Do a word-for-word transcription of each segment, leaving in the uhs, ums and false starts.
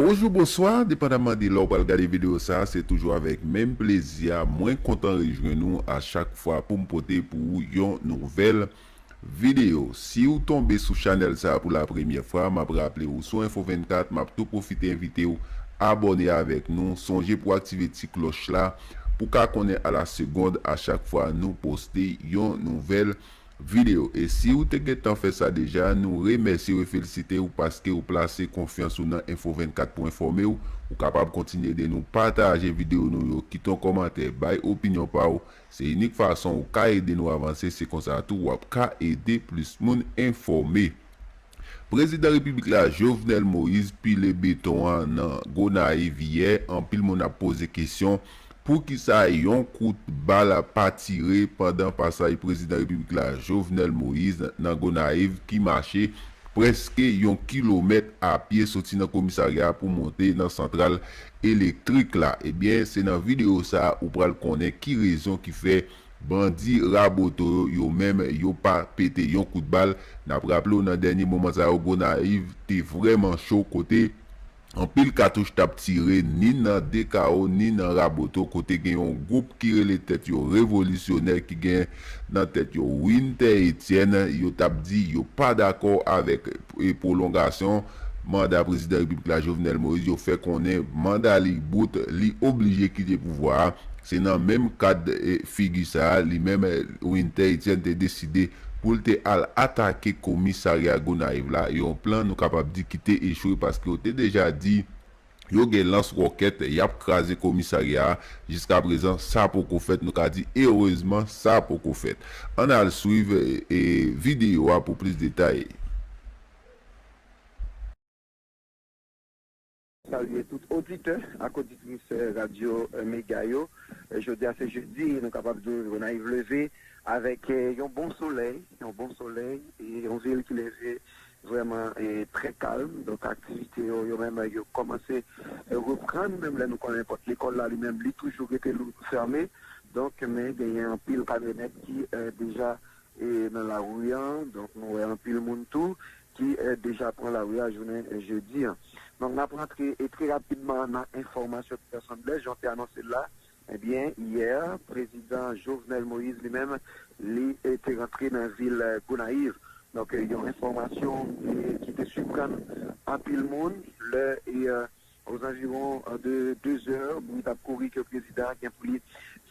Bonjou, bonswa, depandaman de lè w pral gade videyo sa a, se toujou avèk menm plezi a mwen kontan rejwenn ou a chak fwa pou m pote pou ou yon nouvèl videyo. Si w tonbe sou chanèl sa a pou la premyè fwa, m ap raple w sou Enfo vennkat, m ap tou pwofite envite w abòne avèk nou. Sonje pou w aktive ti klòch la pou w ka konnen a la segond a chak fwa nou poste yon nouvèl videyo. E si w te gentan fè sa deja, nou remèsye w e felisite w paske w plase konfyans ou nan Enfo vennkat pou enfòme w. Ou kapab kontinye ede nou pataje videyo nou yo, kite yon kòmantè, bay opinyon pa w. Se inik fason ou ka ede nou avanse, se konsa tou w ap ka ede plis moun enfòme. Prezidan Repiblik la, Jovenel Moïse, pile beton an nan Gonayiv yè. Anpil moun ap poze kesyon, poukisa yon kout bal pa tire pandan pasaj Prezidan Repiblik la, Jovenel Moïse, nan Gonayiv, ki mache prèske yon kilomèt a pye soti nan komisarya a pou monte nan santral elektrik la? Ebyen, se nan videyo sa a ou pral konnen ki rezon ki fè bandi Raboto yo, yo menm, yo pa pete yon kout bal. N ap raple w, nan dènye moman sa yo, Gonayiv te vrèman cho, kote anpil katouch t ap tire, ni nan D K O, ni nan Raboto, kote gen yon gwoup ki rele tèt yo revolisyonè, ki gen nan tèt yo Winter Etienne. Yo t ap di yo pa dakò avèk, e, pwolongasyon manda prezidan repiblik la, Jovenel Moïse. Yo fè konnen manda li bout, li oblije kite pouvwa a. Se nan menm kad, e, figi sa a, li menm, e, Winter Etienne te deside pou l te al atake komisarya Gonayiv la, yon plan nou kapab di ki te echwe, paske yo te deja di yo gen lans wòkèt, y ap kraze komisarya a. Jiskaprezan, sa poko fèt, nou ka di erezman sa poko fèt. Ann al swiv, e, videyo a pou plis detay. Salye tout oditè ak oditris, eh, Radyo, eh, Mega yo. Eh, jodi a se jedi, nou kapab di w Gonayiv leve avèk, eh, yon bon solèy, yon bon solèy, e yon vil ki leve vrèman, eh, trè kalm. Donk, aktivite yo, yo menm, yo kòmanse, eh, reprann, menm lè nou konnen pòt lekòl la, li menm, li toujou rete lou fèmen. Donk, men genyen anpil kamyonèt ki, eh, deja, eh, nan lari an. Donk, nou wè anpil moun tou ki, eh, deja pran lari a jounen, eh, jedi an. Donk, n ap rantre, eh, trè rapidman nan enfòmasyon ki asanble, jan w te anonse l la. Ebyen, yè, prezidan Jovenel Moïse li menm, li, eh, te rantre nan vil, eh, Gonayiv. Donk, eh, yon enfòmasyon, eh, ki te siprann anpil moun lè, eh, aux environs, eh, de de zè, bri t ap kouri ke prezidan an gen pou li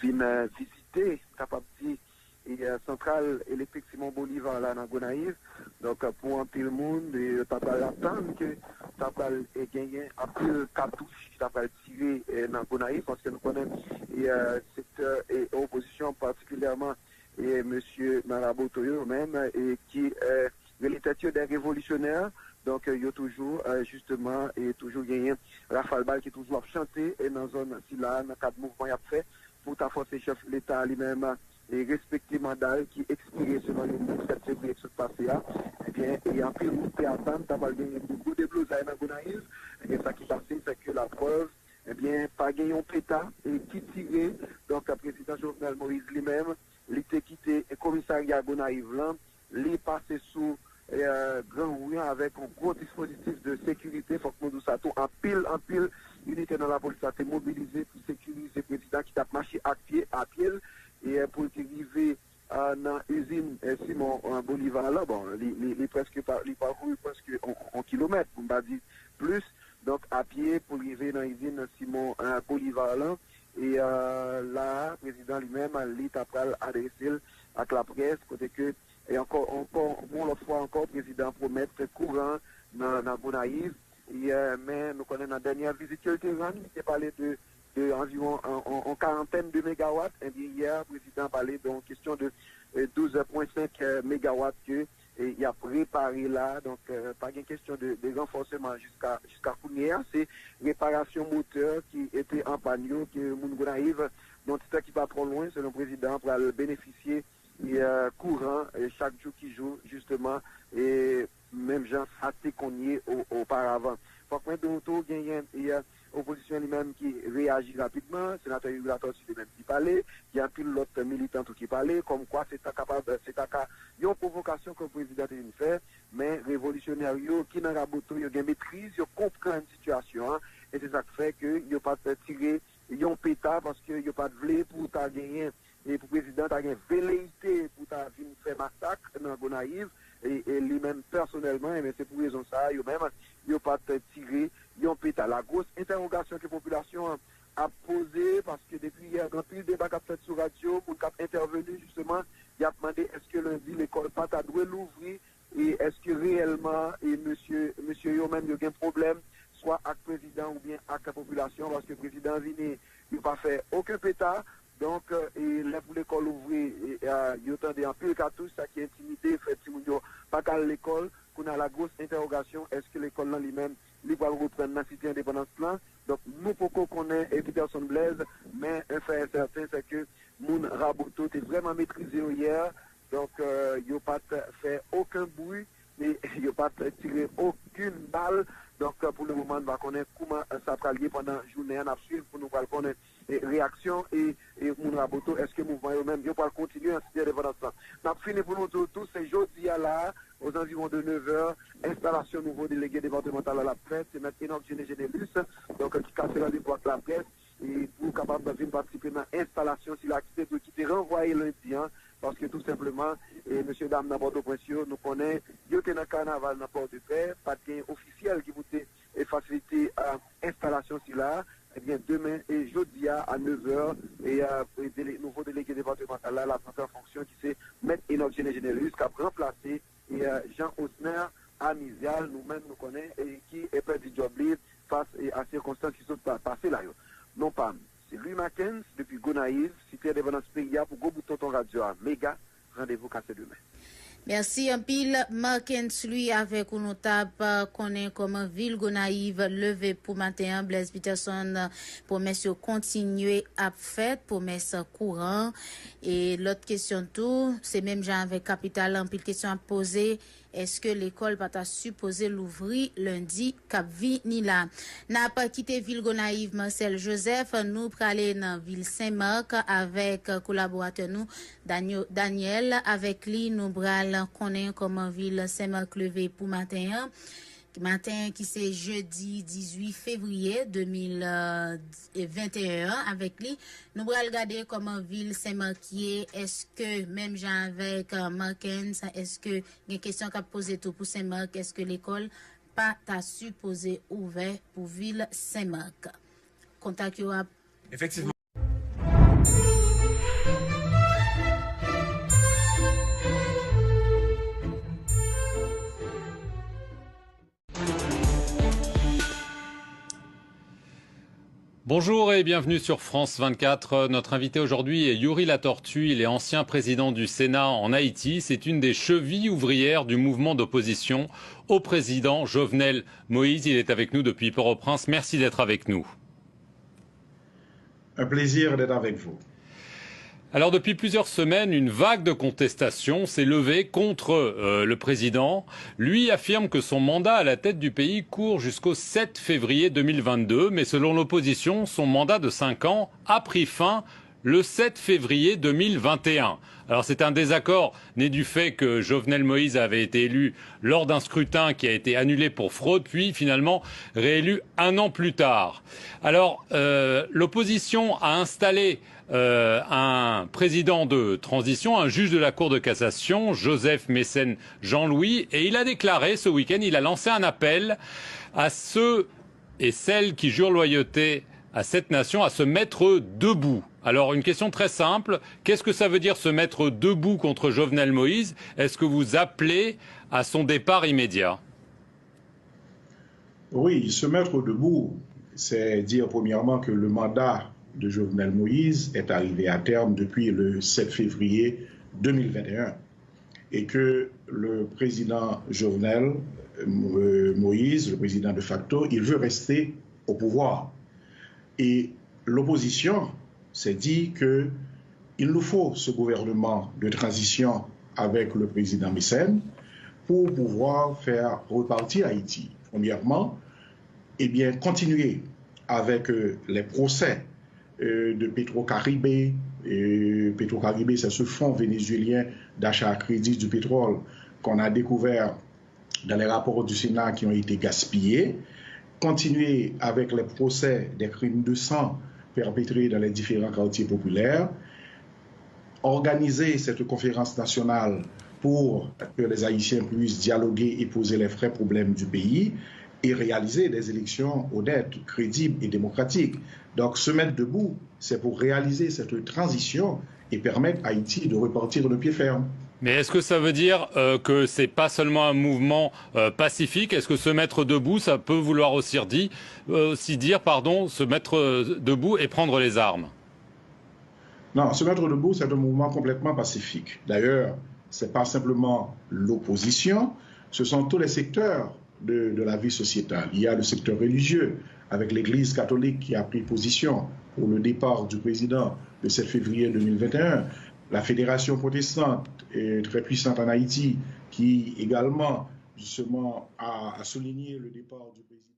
vin, eh, vizite, kapab di, e, eh, santral elektrik Simon Bolivar la nan Gonayiv. Donk, eh, pou anpil moun, eh, yo ta pral atann ke ta pral, eh, genyen anpil katouch ki ta pral tire, eh, nan Gonayiv, paske nou konnen, eh, sektè, eh, opozisyon, patikilyèman, eh, mesye nan Raboto yo menm, eh, ki, eh, rele tèt yo dè revolisyonè. Donk, eh, yo toujou, eh, jisteman, eh, toujou genyen rafal bal ki toujou ap chante, eh, nan zòn sila, nan kad mouvman y ap fè pou ta fòse chèf Leta a li menm, eh, respekte manda l ki ekspire selon li nan sèt fevriye k sot pase a. Ebyen, e anpil moun te atann ta pral genyen de gwo deblozay nan Gonayiv. Ebyen, sa ki pase, se ke laprèv, ebyen, pa gen yon peta, eh, ki tire. Donk, prezidan Jovenel Moïse li menm, li te kite komisarya Gonayiv lan, li pase sou, eh, gran ri an avèk yon gwo dispozitif de sekirite. Fòk nou di w sa tou, anpil, anpil inite nan lapolis la te mobilize pou sekirize prezidan ki t ap mache ak pye, a pye l, e, eh, pou l te rive, eh, nan izin, eh, Simon, eh, Bolivar la. Bon, li, li, li prèske pa, li pakouri prèske yon, yon kilomèt, pou m pa di plis. Donk, a pye pou l rive nan izin Simon, eh, Bolivar lan. E, eh, la a, prezidan li menm, li ta pral adrese l ak laprès, kote ke, e ankò, ankò, yon lòt fwa ankò, prezidan pwomèt kouran nan, nan Gonayiv. E, eh, men nou konnen nan dènyè vizit ke l te rann, li te pale de, de anviwon an, an, an karantèn de megawat. Ebyen, yè, prezidan pale de yon kesyon de, eh, douz pwen senk, eh, megawat ke, eh, y ap repare la. Donk, eh, pa gen kesyon de, de ranfòseman jiska, jiska kounye a. Se reparasyon motè ki te an pàn yo, ke moun Gonayiv, nan yon ti tan ki pa twò lwen, selon prezidan an, pral benefisye, eh, kouran, eh, chak jou ki jou, jisteman, e menm jan sa te konn ye o-, oparavan. Fòk mwen di w tou, genyen, eh, Opozisyon li menm ki reyaji rapidman, senatè Youri Latortue li menm ki pale, gen anpil lòt militan tou ki pale, kòmkwa se ta kapab, se ta ka yon pwovokasyon ke prezidan te vin fè, men revolisyonè yo ki nan Raboto, yo gen metriz, yo konprann sitiyasyon an, e se sa k fè ke yo pa t tire yon peta, paske yo pa t vle pou ta genyen, e pou prezidan ta gen veleyite pou ta vin fè masak nan Gonayiv, e, e li menm pèsonèlman, e se pou rezon sa a, yo menm, yo pa t tire yon peta. La grosse interrogation ke popilasyon an ap poze, paske depi yè, gen anpil deba k ap fèt sou radyo, moun k ap entèveni, jisteman, y ap mande èske lendi lekòl pa ta dwe louvri, e èske reyèlman, e mesye, mesye yo menm, yo gen pwoblèm, swa ak prezidan oubyen ak popilasyon, paske prezidan vini, yo pa fè okenn peta. Donk, e lè pou lekòl ouvri, e, e, yo tande anpil katouch, sa ki entimide, fè timoun yo pa ka al lekòl. Kounye a, la grosse interrogation, èske lekòl lan li menm, li pral reprann nan Site Endepandans lan? Donk, nou poko konnen, e Peterson Blaise, men un fait est certain, c'est que moun Raboto te vrèman metrize yo yè. Donk, euh, yo pa t fè okenn bri, e yo pa t tire okenn bal. Donk, pou le moman, nou pa konnen kouman sa pral ye pandan jounen an. N ap swiv pou nou pral konnen, e, reyaksyon, e, e moun Raboto, èske mouvman yo menm, yo pral kontinye an Site Endepandans lan. N ap fini pou nou di w tou, se jodi a la, aux environs de neuf heures, enstalasyon nouvo delege depatmantal la l ap fèt, se mèt Enock Gene Genelus, donk, ki kase randevou ak laprès, e pou kapab vin patisipe nan enstalasyon sila ki te dwe, ki te ranvwaye lendi an, paske tou senpleman, e mesye dam nan Pòtoprens yo, nou konnen, yo te nan kanaval nan Pòdepè, pa t gen ofisyèl ki pou te, e fasilite, a, enstalasyon sila. Ebyen, demen, e jodi a, a nev è, e, a, e dele-, nouvo delege depatmantal la, l ap antre an fonksyon, ki se mèt Enock Gene Genelus, k ap ranplase, e, a, Jean Osner Amizial, nou menm nou konnen, e ki, e pèdi djòb li fas, e, a sikonstans ki sot pa-, pase la yo. Non pa m, se Louis Mackens, depi Gonayiv, Site Endepandans peyi a, pou gwo bout tonton radyo a, Mega, randevou ka se demen. Mèsi anpil, Marckens Louis, avèk ou nou t ap, euh, konnen kòman vil Gonayiv leve pou maten an. Blaise Peterson, euh, pwomès yo kontinye ap fèt, pwomès kouran. E lòt kesyon tou, se menm jan avèk kapital, anpil kesyon ap poze. Èske lekòl pa ta sipoze louvri lendi k ap vini la? N ap kite vil Gonayiv, Marcel Joseph, nou prale nan vil Senmak avèk kolaboratè nou, Danyo-, Daniel. Avèk li, nou pral konnen kòman vil Senmak leve pou maten an. Maten an ki se jedi dizuit fevriye de mil venteyen an, avèk li, nou pral gade kòman vil Senmak ye. Èske, menm jan avèk, euh, Marckens, èske gen kesyon k ap poze tou pou Senmak, èske lekòl pa ta sipoze ouvè pou vil Senmak? Kontak yo ap Efektivman. Bonjour et bienvenue sur France vingt-quatre. Notre invité aujourd'hui est Youri Latortue. Il est ancien président du Sénat en Haïti. C'est une des chevilles ouvrières du mouvement d'opposition au président Jovenel Moïse. Il est avec nous depuis Port-au-Prince. Merci d'être avec nous. Un plaisir d'être avec vous. Alors, depuis plusieurs semaines, une vague de contestation s'est levée contre, euh, le président. Lui affirme que son mandat à la tête du pays court jusqu'au sept février deux mille vingt-deux, mais selon l'opposition, son mandat de cinq ans a pris fin le sept février deux mille vingt et un. Alors, c'est un désaccord né du fait que Jovenel Moïse avait été élu lors d'un scrutin qui a été annulé pour fraude, puis finalement réélu un an plus tard. Alors, euh, l'opposition a installé, euh, un président de transition, un juge de la Cour de cassation, Joseph Mécène Jean-Louis, et il a déclaré ce week-end, il a lancé un appel à ceux et celles qui jurent loyauté à cette nation à se mettre debout. Alors, une question très simple, qu'est-ce que ça veut dire se mettre debout contre Jovenel Moïse? Est-ce que vous appelez à son départ immédiat? Oui, se mettre debout, c'est dire premièrement que le mandat de Jovenel Moïse est arrivé à terme depuis le sept février deux mille vingt et un et que le président Jovenel, euh, Moïse, le président de facto, il veut rester au pouvoir. Et l'opposition s'est dit que il nous faut ce gouvernement de transition avec le président Mécène pour pouvoir faire repartir Haïti. Premièrement, eh bien, continuer avec euh, les procès euh, de Petro-Caribe. Euh, Petro-Caribe, c'est ce fonds vénézuélien d'achat à crédit du pétrole qu'on a découvert dans les rapports du Sénat qui ont été gaspillés. Continuer avec les procès des crimes de sang perpétrés dans les différents quartiers populaires. Organiser cette conférence nationale pour que les Haïtiens puissent dialoguer et poser les vrais problèmes du pays et réaliser des élections honnêtes, crédibles et démocratiques. Donc, se mettre debout, c'est pour réaliser cette transition et permettre à Haïti de repartir de pied ferme. Mais est-ce que ça veut dire euh, que c'est pas seulement un mouvement euh, pacifique? Est-ce que se mettre debout, ça peut vouloir aussi dire, euh, aussi dire pardon, se mettre euh, debout et prendre les armes? Non, se mettre debout, c'est un mouvement complètement pacifique. D'ailleurs, c'est pas simplement l'opposition, ce sont tous les secteurs de, de la vie sociétale. Il y a le secteur religieux, avec l'Église catholique qui a pris position pour le départ du président le sept février deux mille vingt et un, la Fédération protestante, euh, très puissante en Haïti, qui également, justement, a, a souligné le départ du président.